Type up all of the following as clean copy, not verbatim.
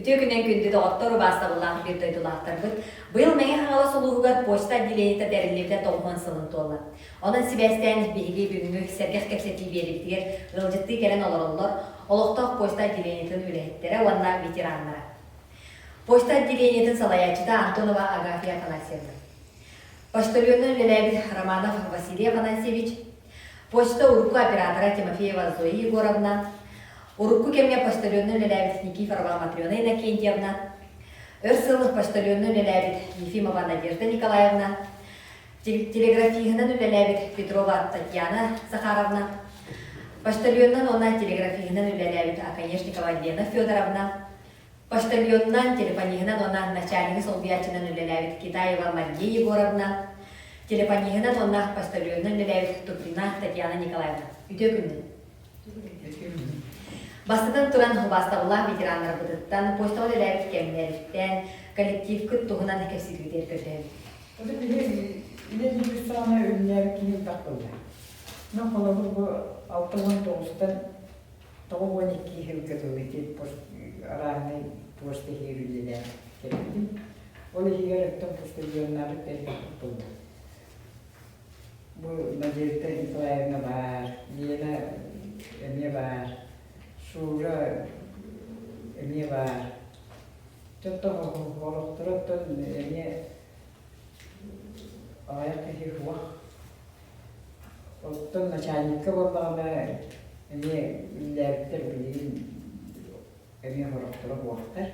Үтүө күнэн күндү доҕоттор, убаастабыллаах биир дойдулаахтарбыт. Быйыл Мэҥэ Хаҥалас улууһугар почта отделениета тэриллибитэ 90 сылын туолла. Онон сибээстээн биһиги бүгүҥҥү сэргэх кэпсэтии биэриибитигэр ыалдьыттыы кэлэн олороллор олохтоох почта отделениетын үлэһиттэрэ уонна ветераннара. Почта отделениетын салайааччыта Антонова Агафья Афанасьевна. Почтальонунан үлэлээбит Романов Василий Афанасьевич, почта урукку оператора Тимофеева Зоя Егоровна, урукку кэмҥэ почтальонунан үлэлээбит Никифорова Матрена Иннокентьевна, өр сыл почтальонунан үлэлээбит Ефимова Надежда Николаевна, телеграфиһынан үлэлээбит Петрова Татьяна Захаровна, почтальонунан уонна телеграфиһынан үлэлээбит Оконешникова Лена Федоровна, Почтальонунан, телефониһынан уонна начальнигы солбуйааччынан үлэлээбит Китаева Мария Егоровна, телефониһынан уонна почтальонунан үлэлээбит Туприна Татьяна Николаевна. Үтүө күнүнэн! Бастатан туран, убаастабыллаах ветераннарбытыттан, почтаҕа үлэлээбит кэмнэриттэн, коллективкыт туһунан кэпсэтиибитигэр көрдөһөбүт. Ону биһи үлэ диир саҕана үлэлээбит киһи элбэх буолла. Ну, холобур, бу 69-тан 92 сылга дылы ити арааһынай почта иһигэр үлэлээн кэлбитим. Ол иһигэр оттон почтальоннаабыт элбэхпит буолла. Бу Надежда Николаевна баар, Лена эмиэ баар, Шура эмиэ баар. Оттон олохторо оттон эмиэ аҕыйах киһи суох. Оттон начальникка буоллаҕына эмиэ үлэлээбиттэр билигин эмиэ сорохторо буохтар.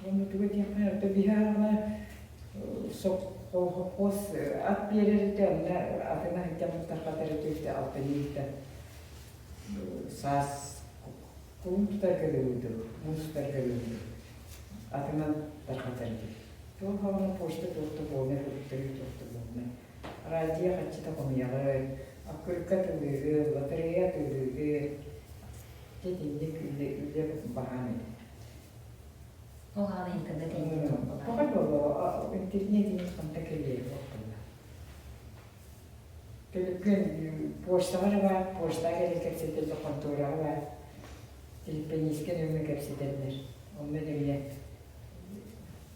Уонна тугу диэххэ оттон биһи аҕана сопхуос ат биэрэр этэ онно атынан сылдьаммыт тарҕатар этэ алтынньыттан саас кулун тутарга дылы муус тутарга дылы атынан тарҕатар этибит. Туох даҕаны почта туох да буолунай, суруктарыы туох да буолунай. Радио хаччыта хомуйаҕын, аккырыыкка атыылыыгын, лотерея атыылыыгын. Дьэ итинник үлэ, үлэ баһаам этэ. Ол аана интернет эйгэтэ буолла. Тоҕо буолуо, интернет иһин ханта кэлиэ буолла. Төлөпүөн почтаҕа эрэ баар, почтаҕа кэлэн кэпсэтэллэр, хонтуораҕа баар. Телепианистка нөҥүө кэпсэтэллэр. Онно эмиэ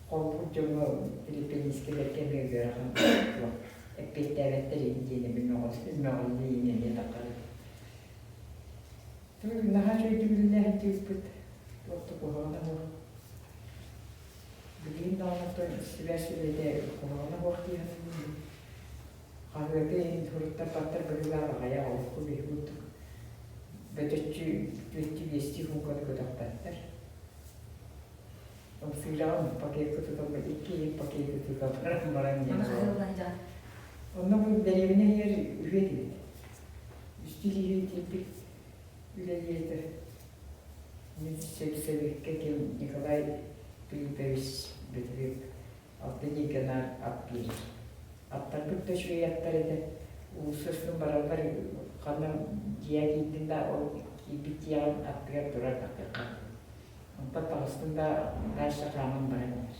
холбуур дьоҥҥо телепианисткаларга эмиэ ыарахан туох эппиэттээбэттэр ини диэн эми мөҕүллүү иин эмиэ таххарый. Наһаа үчүгэйдик үлэлээн тыыппыт, туох да куһаҕана суох. Билигин даҕаны оттон сибээс үлэтэ куһаҕана суох дии саныыбын. Хаһыаты иһин суруттарбаттар быһыылаах аҕыйах олоххо биһи курдук бөтөччү түөттүү-биэстии суумканы көтөхпөттөр. Ымсыыраҕын пакекка тутан икки иһит пакеты тутан баран баран диэн. Онно бу дэриэбинэ иһигэр үһүө этибит. Үстүү киһи тиийбит үлэлиир этэ. Мин сэбиэккэ ким Николай Филиппович Бөтүрүөп алта наар ат биэрэр. Аттарбыт да үчүгэй аттар этэ. Уулусса устун бараллар ханна дьиэ киирдин да ол киирбит дьиэҕин аттыгар турар тахтыахха. Онтон таҕыстым да дальше хааман баран иһэр.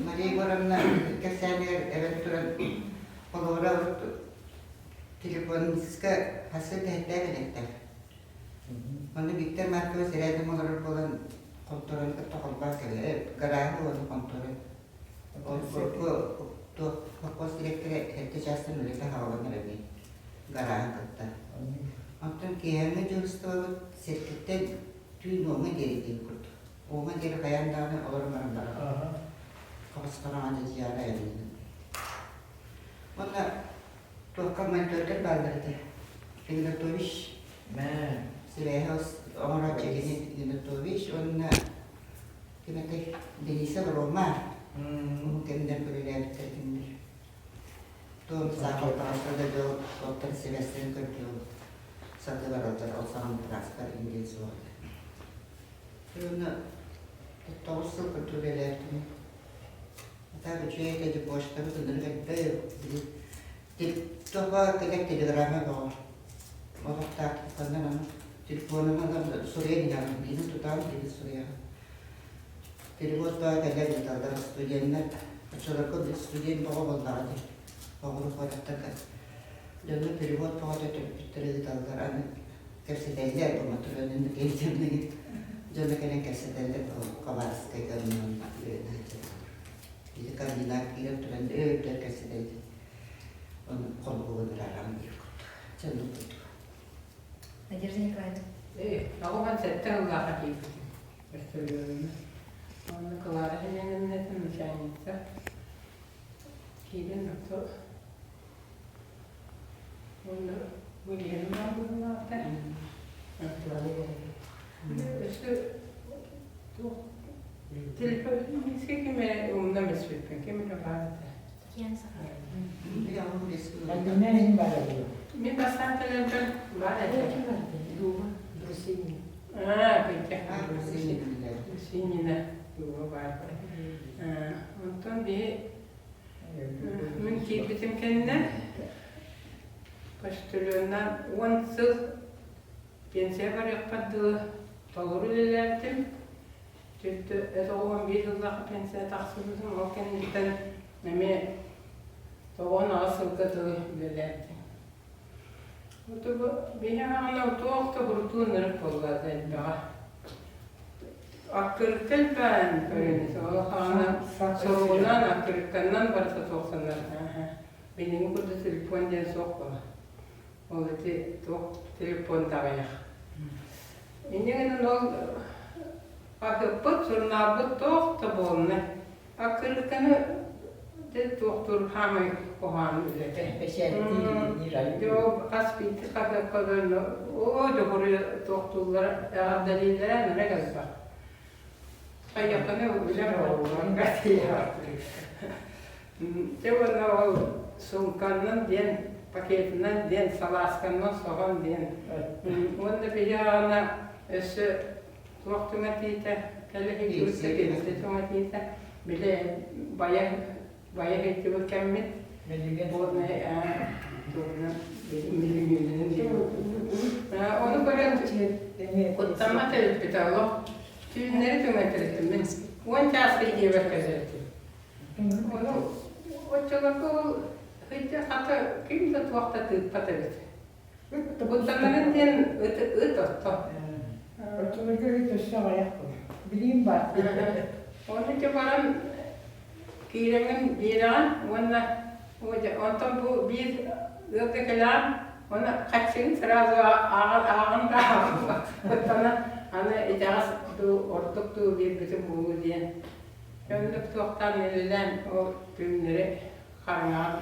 Мария Егоровна кэпсээнигэр эбэн туран холобура телефониска хасыы тэһиттээх элэктэр. Онно Виктор Маркович рядом олорор буолан хонтуораны кытта холбоон кэлэр. Гарааһы уонна хонтуорун. Ол туох совхоз дириэктэрэ эрдэ чаастан үлэтэ саҕаланар эбит гарааһы кытта. Онтон киэһээҥҥи дьуһуурустубабыт сэттиттэн түүн уоҥҥа диэри диэн курдук. Уоҥҥа диэри хайаан даҕаны олорон баран барар. Хабыс-хараҥа дьиэҕэ айанныыбын. Уонна туохха монтердар бааллар этэ. Игнатович сибээһи оҥорооччу Игнатович уонна ким этэй Денисов Рома уһун кэмнэр үлэлээбиттэр кинилэр. Туом саахал таҕыста да дьол оттон сибээстэрин көрдүү сатыы бараллар ол саҕана транспорт индиэн суох этэ. Уонна 9 сыл курдук үлэлээбитим. Так үчүгэй этэ ди почтабыт ынырык элбэх тоҕо кэлэр телеграмма бөҕө. Олохтоохтук аны телефонунан суруйан иһэҕин, биирин тутаҕын, биирин суруйаҕын. Перевод бөҕө кэлэр ыыталлар студеннар. Оччолорго студент бөҕө буоллаҕа дии. Оҕурук куораттарга. Дьону перевод бөҕөтө төрөппүттэрэ ыыталлар. Аны кэпсэтэллэр бу Матрёнаны киһитин. Дьоно кэлэн кэпсэтэллэр Хабаровскайга онно үөрэнэ сылдьаллар. Или комбинат киирэн туран өйдөр кэпсэтэллэр. Ону холбугун ырараан диир курдук. Чэ оннук курдук. Надежда Николаевна. 97 сыллаахха киирбитим. Вертолетунан. Уонна Клара Семеновнатын начальница киирэн ото уонна Валерий быһыылаахтар. Өссө туох телефоническай ким эрэ умнам эспиппин ким эрэ баар этэ. Татьяна Захарова. Альбина иһин баар буолуо. Мин бастаан кэлэрбэр баар этэ. Дума, Друсинина. Аа, кырдьык. Друсинина Дума баар. Онтон биһи мин киирбитим кэннэ почтальоннаан 10 сыл пенсия барыахпар дылы толору үлэлээбитим. Түөрт 91 сыллаах пенсия тахсыбытым. Ол кэнниттэн эмиэ 98 сылга дылы үлэлээбитим. Бу биһи аҕана туох да бурутуун ырык буолла элбэҕэ. Аккырыкка элбээн көрүнүс. Ол хаана суругунан, аккырыкканан барыта туохсанар. Билиҥҥи курдук телефон диэн суох буола. Ол ити туох телефон даҕайах. Инньэ гынан ол хаһыаппыт, сурунаалбыт туох да буолна. Аккырыыкканы дьэ туохтуур хаамай куһаҕан үлэтэ. Дьэ ол хас биирдии хаһыакка дьоно оо дьоҕуруйа туохтууллара эҕэрдэлииллэрэ нара элбэх. Хайыаххына үлэ буоллар Дьэ уонна ол суумканнан диэн, пакетынан диэн, салаасканнан соһон диэн. Уонна биһи аҕана өссө туох түҥэтиитэ, кэлэ сылдьыбыт пенсия түҥэтиитэ, били байа байа сылдьыбыт кэммит буолнай тугунан миллионунан Ону көрөн куттаммат эбиппит олох түүннэри түҥэтиритим мин 10 чааска дьиэбэр кэлэртим Ону оччолорго ол ыйда хата ким да туох да тыыппат эбит. Куттанарын диэн ыт ыт отто. Оччолорго ыт өссө аҕыйах буолар. Билигин баар. Ону ити баран киирэҥҥин биэрэҕин уонна онтон бу биир ыалга кэлэҕин уонна хаччыгын сразу ааҕан ааҕан да куттанан аны итэҕэс дуу ордук дуу биэрбитим буолуо диэн Оннук туохтаан үлэлээн ол түүннэри хараҥаҕа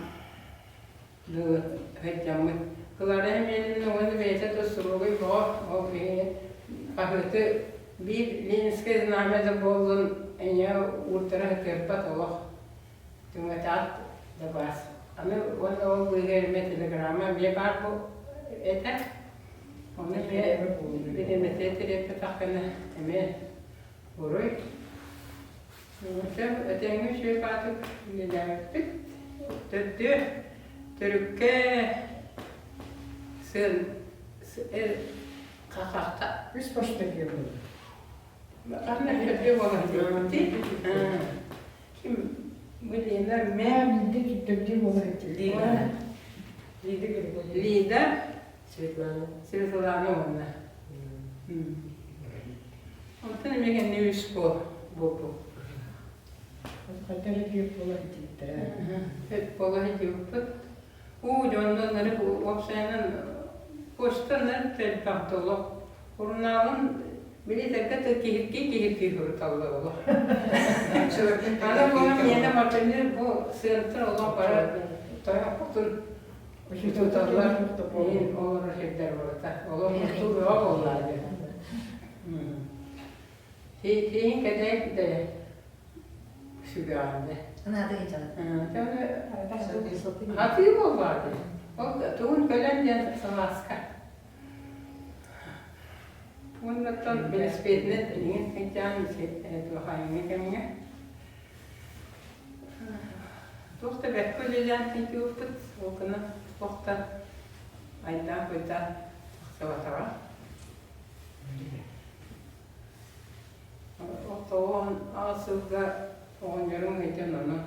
дылы сылдьаммыт. Клара Емельяновна уонна бэйэтэ да суругуй бөҕө ол биһиги хаһыаты биир Ленинскэй знамя да буоллун эйиэ уурдара сытыарбат олох түҥэтээт да баас. Аны уонна ол быыһыгар эмиэ телеграмма эмиэ баар бу этэ. Ону эмиэ бириэмэтэ тириэппэтэххинэ эмиэ Уруй. Этэҥҥэ үчүгэй баатык үлэлээбиппит. Төрдүө төрүккэ сыан эр хахахта. Үс почта киирдим. Ханна төрдүө буолан диэбитти. Ким Лена Мэ биирдэ төрдүө буолан Лида. Лида Лида Светлана. Светлана уонна. Онтон эмиэ кэнни үс буолбут. Хайда эрэ түөрт буола сылдьыбыттара. Түөрт буола сылдьыбыппыт. Уу дьоннор уопсайынан почтанан элбэх олох. Сурунаалын билиитэргэ да киһиргии киһиргии суруталлар олох. Аны буолан миэнэ мартынныр бу сыантыр олох бары тойон хотун Учууталлар иһин олорор сирдэр барыта. Олох устуу бөҕө буоллаа диэн. Тииһин кэтэйик да сүгэҕиннэ. Наада ыйыталар. Атыы буоллаа диэн. Ол тугун кэлэн диэн салааска. Уоннаттан велосипединэн иҥин сылдьан туохайыҥҥы кэмҥэ Туох да бэркэ үлэлээн тиийбиппит, ол гынан туох да айдаан-куйдаан тахсыбатаҕа. 98 сылга оҕонньорум ыйдан ону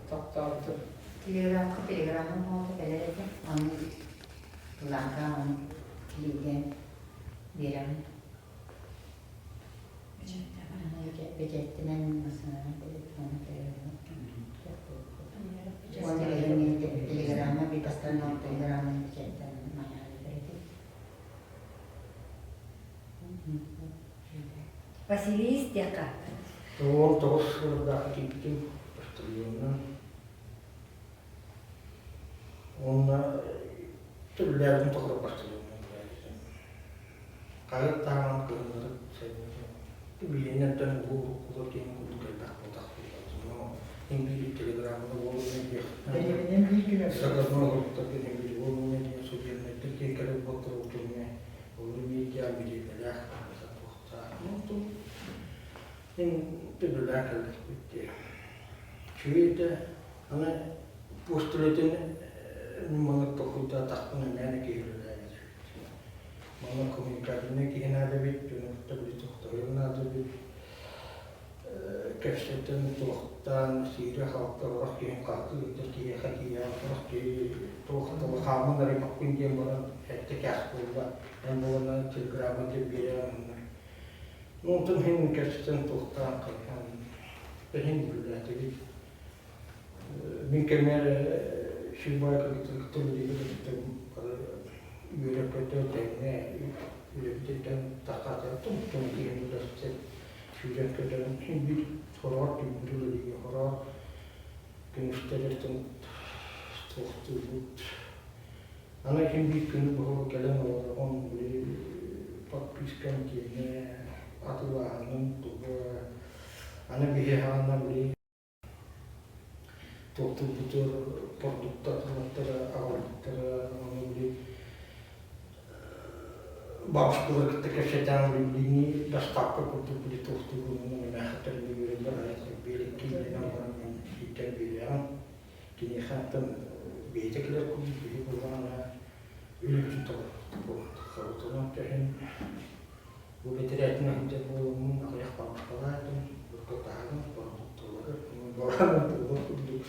тохтообутум. Телеграфка телеграмма оҥоһута кэлэр этэ, ону былааҥка ону килиэйдээн биэрэҕин. Бэчээттэнэн массыынанан телефону Уонна кэлин телеграмма бастаан телеграмманы бэчээттэн Василий истиэххэ. 99 сыллардаах киирбитим почтальонунан. Уонна төлүүлээбитим тухары почтальонунан үлэлээбитим. Хаһыат таһынан кыһыннары сайыннары билиэннэртэн улуу уруккулар диэн курдук элбэх буолтах Мин биир телеграмманы буолуна Дэриэбинэн биир күн Заказной олорбуттар диэн биир буолуна диэн судебнайдар диэн кэлэр буолтар ол кэмҥэ олору медиа бириэмэлээх туохтаах ну мин төбөлөөн кэллэхпит дии үчүгэй да аны постулетин маннык толкуйдаатахпына мээнэ киһи үлэлээбит манна коммуникабельнай киһи наада эбит дьону кытта били тохторуон наада эбит кэпсэтэн туохтаан сиирэ-халты орох киһи хаһыты ыытар киһиэхэ тиийэн орох киһи туох тылы хааман арыйбаппын диэн баран сэттэ чаас буолла эн буолана телеграмма диэн биэрэн ну онтон иһин кэпсэтэн туохтаан хайаан иһин үлэлээтибит мин кэмэр Шимбай кытта үлэлиир үөрэ-көтө тэҥҥэ үлэбититтэн таххаатыттым тум киһин үлэстэт сүүрэн-көтөн син биир хороҕор түҥкүр үлэлиигэ хороҕор күнүстэртэн туохтуубут аны син биир күнү быһа кэлэн олороҕун били подпискам киэнэ атылааһыным туга аны биһи хаана били Туохтуурбутугар продукталара аҕалбыттара ону били бабушкалары кытта кэпсэтэн билиҥҥи доставка курдук били туохтуурун эмээхиттэр үөрэллэр биэрэккииннэнэн баран ииттэн биэриэҕин киниэхэ оттон бэйэтэ кэлэр курдук биһи буоллаҕына үлэбитин толорбут иһин Бу бэтэрээтинэн сылдьар буоламмын аҕыйах бабушкалаатым, буркутааһын, бородуукталары, баран буолар курдук.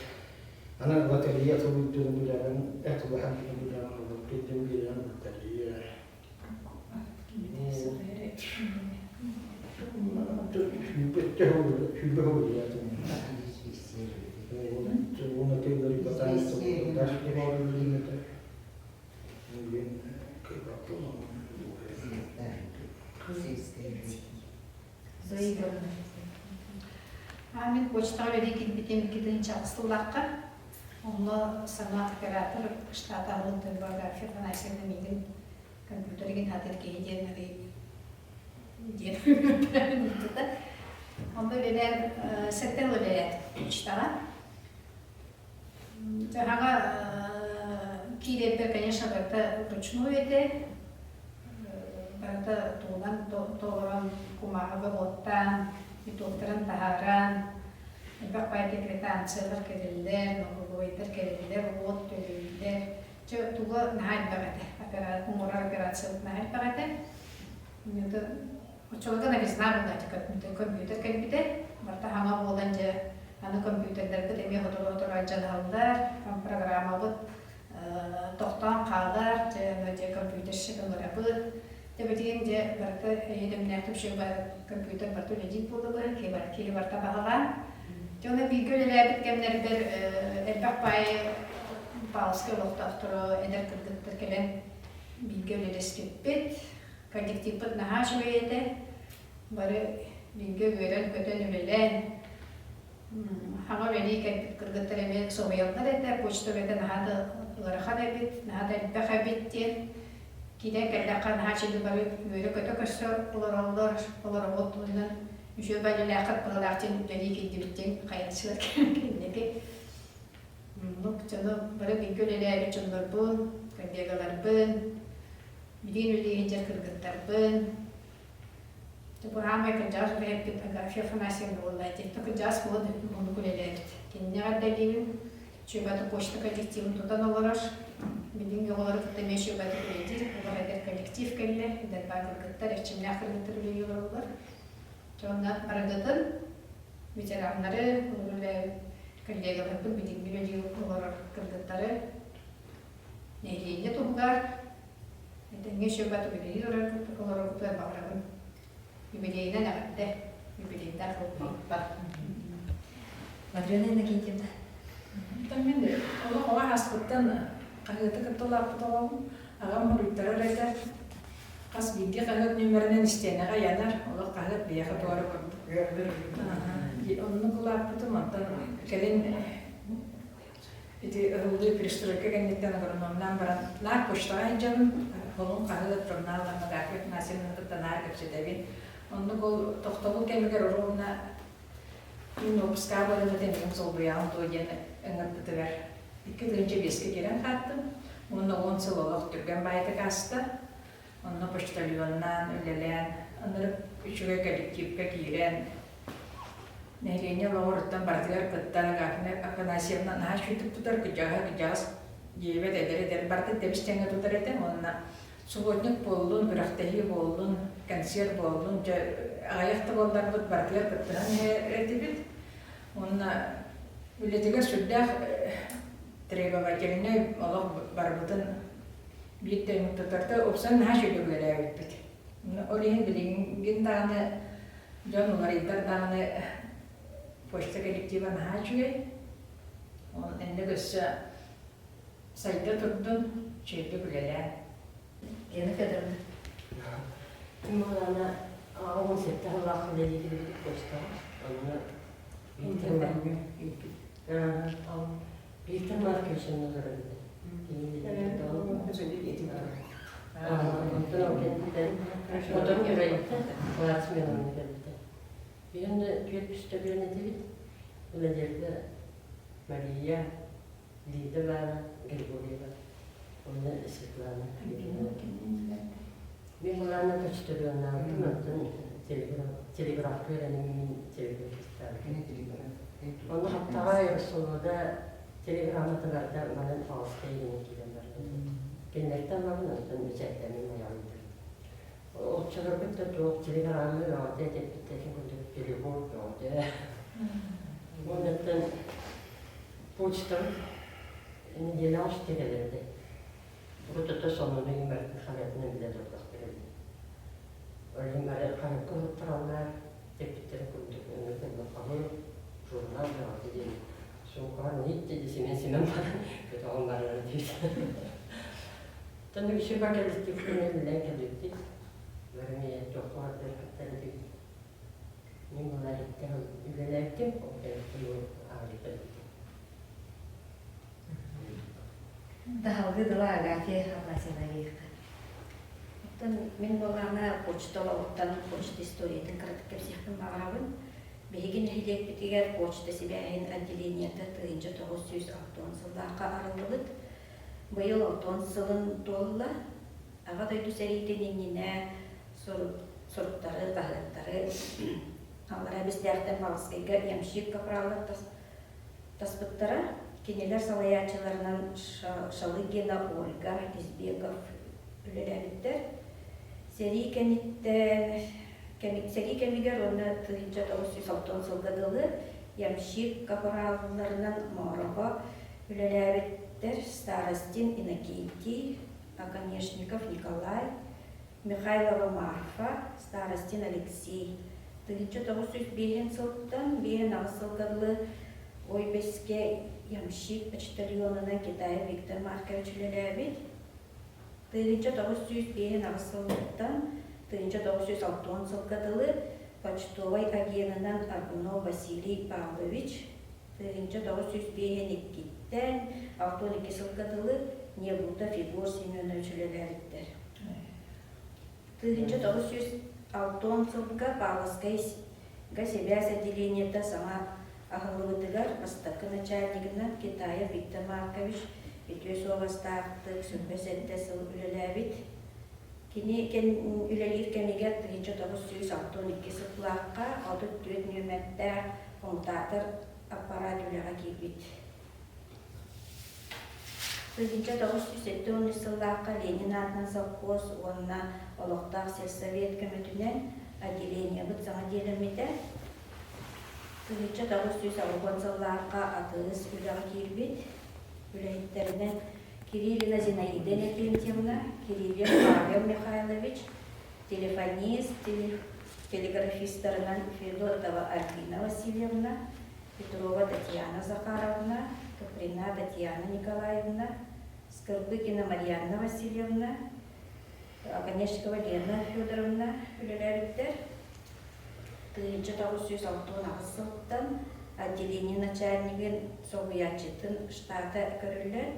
Аны лотерея тылыйдыын билэҕин, этылаһан кини билэҕин, олору кэлдэн биэрэҕин лотерея. Сүүрбэттэ сүүрбэ сыл Уонна тыллары батаан Мин почтаҕа үлэлии киирбитим 2006 сыллаахха. Онно саҥа оператор штата аһыллыбытын Агафья Афанасьевна миигин компьютеригин хатыр киһи диэн диэн ыыппыта. Онно үлэлээн сэттэ сыл үлэлээтим почтаҕа. Дьаһаҕа киирэрбэр, конечно, барыта вручную этэ. Барыта тугунан толорон, кумааҕыга уоттаан, битоктарын таһааран, элбэх баайда квитанциялар кэлэллэр, налоговойдар кэлэллэр, уот төлүүллэр. Чэ, туга наһаа элбэх этэ. Оҥорор операциябыт наһаа элбэх этэ. Оччолорго новизна буолла компьютер кэлбитэ. Барыта хаҥа буолан дьэ аны компьютердарбыт эмиэ сотору-сотору алдьаналлар, программабыт тохтоон хаалар, дьэ аны дьэ компьютерщик ыҥырабыт. Дьэ билигин дьэ барыта эйэ-дэмнээхтик үчүгэй компьютер барыта үлэлиир буолла киһи барыта баһылаан. Дьэ ону бииргэ үлэлээбит кэмнэрбэр элбэх баайы Павловскай олохтоохторо эдэр кыргыттар кэлэн бииргэ үлэлэспиппит. Коллективпыт наһаа үчүгэй этэ. Бары бииргэ үөрэн-көтөн үлэлээн, хаҥа үлэлии кэлбит кыргыттар эмиэ соһуйаллар этэ, почта үлэтэ наһаа да ыарахан эбит, наһаа да элбэх эбит диэн. Киирэн кэллэххэ наһаа үчүгэй бары үөрэ-көтө көрсө олороллор, олоробут уонна үчүгэй бэлэлээххит быһыылаах диэн үлэлии киирдибит диэн хайааччылар кэнники. Оннук дьону бары бииргэ үлэлээбит дьоннорбун, коллегаларбын, Билигин үлэлии сылдьар кыргыттарбын, бу аамай кырдьаҕас үлэһиппит Агафья Афанасьевна буолла ити кырдьаҕас буолан уһуннук үлэлээбит. Кинини эҕэрдэлиибин, Чуйбаты почта коллективын тутан олорор. Билиҥҥи оҕолору кытта эмиэ Чуйбаты үлэлиир, олох эдэр коллектив кэллэ, эдэр баа кыргыттар, эрчимнээх кыргыттар үлэлии олороллор. Дьэ онно барыгытын, ветераннары, үлэлээбит коллегаларбын билиҥҥи үлэлии олорор кыргыттары нэһилиэнньэ туһугар Этэҥҥэ үчүгэй юбилейи олороргутугар баҕарабын. Юбилейынан эҕэрдэ! Юбилейдаах. Элбэх ылбыт. Матрена Иннокентьевна. Мин олох оҕо ааспыттан хаһыаты кытта улааппыт оҕобун. Аҕам буруйдарар этэ. Хас биирдии хаһыат нүөмэринэн истиэнэҕэ ыйанар. Олох хаһыат биһиэхэ туора курдук. Оннук улааппытым. Онтон кэлин ити ыһыллыы перестройка кэнниттэн агрономнаан баран наар почтаҕа сылдьабын. Холун хаһыат, журнал, Агафья Афанасьевнаны кытта наар кэпсэтэбин. Оннук ол тохтобул кэмигэр оруобуна мин уоппускаҕа баран этэ миигин солбуйаҕын дуо диэн ыҥырбытыгар 2005-кэ киирэн хааттым уонна 10 сыл олох түргэн баайытык ааста. Онно почтальоннаан үлэлээн, ынырык үчүгэй коллективка киирэн, нэһилиэнньэ олоҕоруттан барытыгар кыттан Агафья Афанасьевна наһаа үчүгэйдик тутар, кырдьаҕаһы кырдьаҕас диэбэт, эдэр эдэр барытын тэбис тэҥҥэ тутар этэ уонна субботник буоллун, күрэхтэһии буоллун, концерт буоллун, дьэ аҕыйах да буолларбыт барытыгар кыттыһан иһэр этибит. Уонна үлэтигэр сүрдээх требовательнай олох барбытын биир тэҥ тутарта упсан наһаа үчүгэй үлэлээбиппит. Ол иһин билигин даҕаны дьон уларыйдар даҕаны почта коллектива наһаа үчүгэй. Ол инник өссө сайда турдун, үчүгэйдик үлэлээн. Лена Федоровна. Мин 17 сыллаах үлэлиир почтаҕа. Онно Виктор Маркович олорор эбит. Онтон ол кэнниттэн отон үрэйбитэ, Влад Семеновна кэлбитэ. Биһиги түөрт үстэ этибит. Надежда, Мария, Лида баара, Григорьева, уонна Светлана. Мин былаана почтальоннаабытым, онтон телеграфка үөрэнэн мин телеграфистаабытым. Онно Хаптаҕай Росолода телеграммата барда манан Хаҕаска иһинэн киирэн барбыт. Кинилэртэн ылабын, онтон бэчээттэммин майаҕын Оччолорбут да туох телеграмма бөҕөтө этиппиттэрин курдук перевод бөҕөтө. Уоннаттан почтабыт неделяҕа үстэ кэлэр этэ. Урут ото сонуну иһин барытын хаһыатынан билэ турдахтар эбит. Ол иһин бары хаһыакка уһуттараллар, тэппиттэрин курдук өҥө кэлбит хаһыат, журнал бөҕөтө диэн суумкаҕар ниит диэн симэн-симэн баран көтөҕөн барара диэбит. Оттон үксү коллективпын үлэлээн кэлбиппит. Бары эмиэ туохха барытыгар кыттар этибит. Мин буолар икки сыл үлэлээбитим, ол кэнниттэн аҕыйах кэлбитим. Таһалгы дыла Агафья Афанасьевна Оттон мин буоллаҕына почта олоҕуттан почта историятын кыратык кэпсиэхпин баҕарабын. Биһиги нэһилиэкпитигэр почта сибээһин отделениета 1960 сыллаахха арыллыбыт. Быйыл 60 сылын туолла. Аҕа дойду сэриитин иннинэ суруктары, хаһыаттары Аллараа Бэстээхтэн Павловскайга ямщик капраллар таспыттара. Кинилэр салайааччыларынан Шалыгина Ольга Избеков үлэлээбиттэр. Сэрии кэнниттэн сэрии кэмигэр уонна 1960 сылга дылы ямщик капралларынан Моорого үлэлээбиттэр Старостин Иннокентий, Оконешников Николай, Михайлова Марфа, Старостин Алексей. 1905 сылтан 58 сылга дылы Ой Бэскэ ямщик почтальонунан Китаев Виктор Маркович үлэлээбит. 1958 сылыттан 1960 сылга дылы почтовай агенынан Аргунов Василий Павлович 1952-ттэн 62 сылга дылы Небутов Егор Семенович үлэлээбиттэр. 1960 сылга Павловскайга сибээс отделениета саҥа аһыллыбытыгар бастакы начальнигынан Китаев Виктор Маркович үтүө суобастаахтык 87 сыл үлэлээбит. Кини үлэлиир кэмигэр 1962 сыллаахха 34 нүөмэрдээх коммутатор аппарат үлэҕэ киирбит. 1973 сыллаахха Ленин аатынан совхоз уонна олохтоох сельсовет көмөтүнэн отделениебыт саҥа дьиэлэммитэ. 1990 сыллаахха атыыс үлэҕэ киирбит. Үлэһиттэринэн Кириллина Зинаида Иннокентьевна, Кириллин Павел Михайлович, телефонист, Телеграфистарынан Федотова Альбина Васильевна, Петрова Татьяна Захаровна, Туприна Татьяна Николаевна, Скрыбыкина Марианна Васильевна, Оконешникова Лена Федоровна үлэлээбиттэр. 1968 сылтан отделение начальнигын солбуйааччытын штата көрүллэр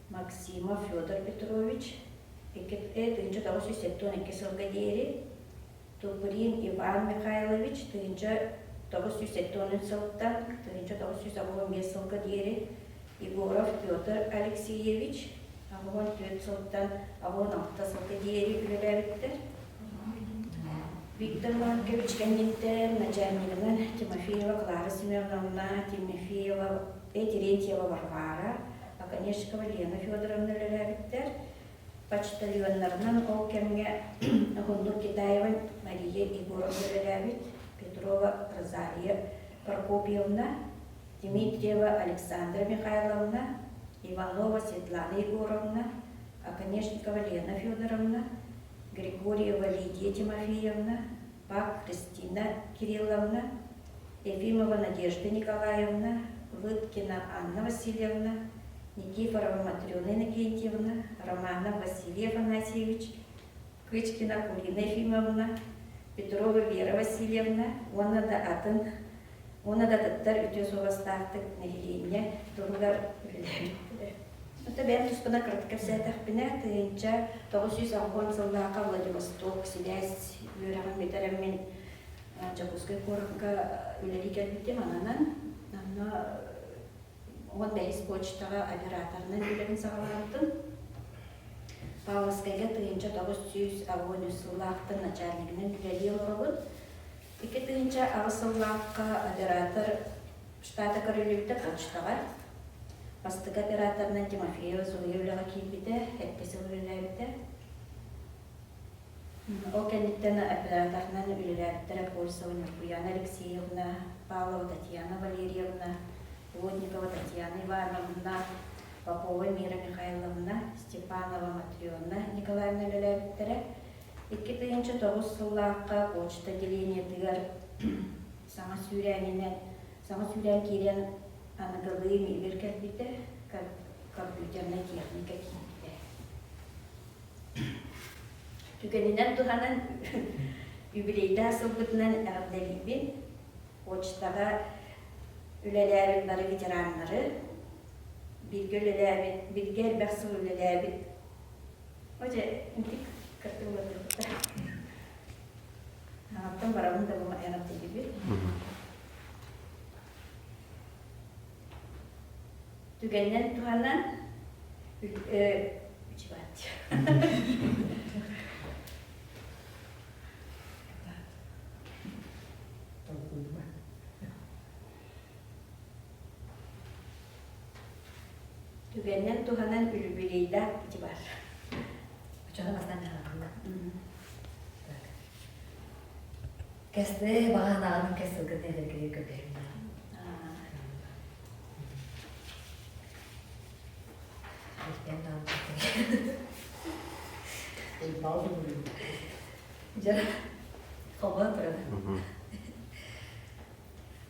Максимов Федор Петрович 1972 сылга диэри Туприн Иван Михайлович 1973 сылтан 1985 сылга диэри Егоров Петр Алексеевич 84 сылтан 86 сылга диэри үлэлээбиттэр. Виктор Маркович кэнниттэн начальнигынан Тимофеева Клара Семеновна, Тимофеева Терентьева Варвара, Оконешникова Лена Федоровна үлэлээбиттэр. Почтальоннарынан ол кэмҥэ уһуннук Китаева Мария Егоровна үлэлээбит, Петрова Розалия Прокопьевна, Дмитриева Александра Михайловна, Иванова Светлана Егоровна, Оконешникова Лена Федоровна, Григорьева Лидия Тимофеевна, Пак Христина Кирилловна, Ефимова Надежда Николаевна, Лыткина Анна Васильевна, Никифорова Матрена Иннокентьевна, Романов Василий Афанасьевич, Кычкина Кулина Ефимовна, Петрова Вера Васильевна уонна да атын уонна да атыттар үтүө суобастаахтык нэһилиэнньэ туһугар үлэлээбиттэрэ. Ото бэйэм туспунан кыратык кэпсээтэхпинэ, 1980 сыллаахха Владивосток сибээс үөрэҕин бүтэрэммин Дьокуускай куоракка үлэлии кэлбитим. Ананан онно 15 почтаҕа операторынан үлэбин саҕалаабытым. Павловскайга 1983 сыллаахтан начальнигынан үлэлии олоробун. 2008 сыллаахха оператор штата көрүллүбүтэ почтаҕа. Бастакы операторынан Тимофеева Зоя үлэҕэ киирбитэ, сэттэ сыл үлэлээбитэ. Ол кэнниттэн операторынан үлэлээбиттэрэ Польсова Ньургуяна Алексеевна, Павлова Татьяна Валерьевна, Плотникова Татьяна Ивановна, Попова Мира Михайловна, Степанова Матрена Николаевна үлэлээбиттэрэ. 2009 сыллаахха почта отделениетыгар саҥа сүүрээнинэн саҥа сүүрээн киирэн аныгылыы мебель кэлбитэ, компьютернай техника киирбитэ. Түгэнинэн туһанан юбилейдаах сылбытынан эҕэрдэлиибин. Почтаҕа үлэлээбит бары ветераннары, бииргэ үлэлээбит, бииргэ элбэх сыл үлэлээбит. Дьэ, интик кыртыллатырбыта. Оттон барабын да бу эҕэрдэлиибин. Түгэнинэн туһанан Түгэнинэн туһанан үлүбүлүйдээх ити бар. Оччоҕо бастаан дьаһаллар. Кэсте баҕа санааҕын кэс сылгыны эдэргири көрдөһүм. Дьэ, холбоон турар.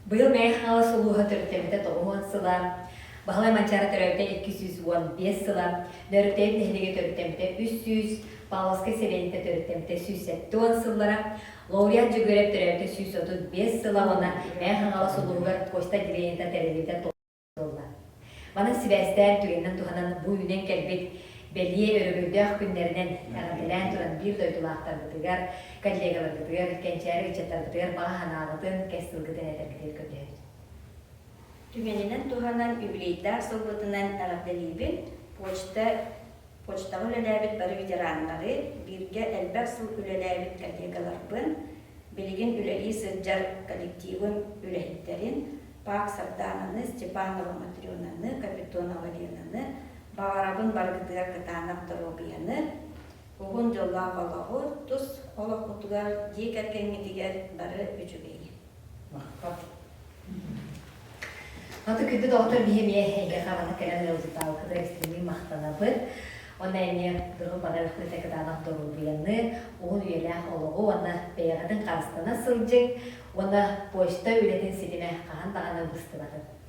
Быйыл Мэҥэ Хаҥалас улууһа төрүттэммитэ 90 сыла, Баһылай Манчаары төрөөбүтэ 215 сыла, Нөөрүктэйит нэһилиэгэ төрүттэммитэ 300, Павловскай сэлиэнньэтэ төрүттэммитэ 170 сыллара, Лауреат Дьөгүөрэп төрөөбүтэ 135 сыла уонна Мэҥэ Хаҥалас улууһугар почта отделениета тэриллибитэ буолла. Манан сибээстээн түгэнинэн туһанан бу үүнэн кэлбит бэлиэ өрөгөйдөөх күннэринэн эҕэрдэлээн туран биир дойдулаахтарбытыгар, коллегаларбытыгар, кэнчээри ыччаттарбытыгар баҕа санааҕытын, кэс тылгытын этэргитигэр көрдөһөбүт. Түгэнинэн туһанан юбилейдаах сылбытынан эҕэрдэлиибин. Почта почтаҕа үлэлээбит бары ветераннары, бииргэ элбэх сыл үлэлээбит коллегаларбын, билигин үлэлии сылдьар коллективым үлэһиттэрин, Пак Сардаананы, Степанова Матренаны, Капитонова Ленаны, баҕарабын барыгытыгар кытаанах доруобуйаны, уһун дьоллоох олоҕу, тус олоххутугар, дьиэ кэргэҥҥитигэр бары үчүгэйи. Махтал. Аты күндү доҕоттор биһи эмиэ эйиэхэ манна кэлэн ыалдьыттаабыккытыгар истиҥник махтанабыт. Уонна эмиэ дыргыл баҕарыахпыт кытаанах доруобуйаны, уһун үйэлээх олоҕу уонна бэйэҕитин харыстана сылдьыҥ уонна почта үлэтин ситимэ хаһан даҕаны быстыбатын.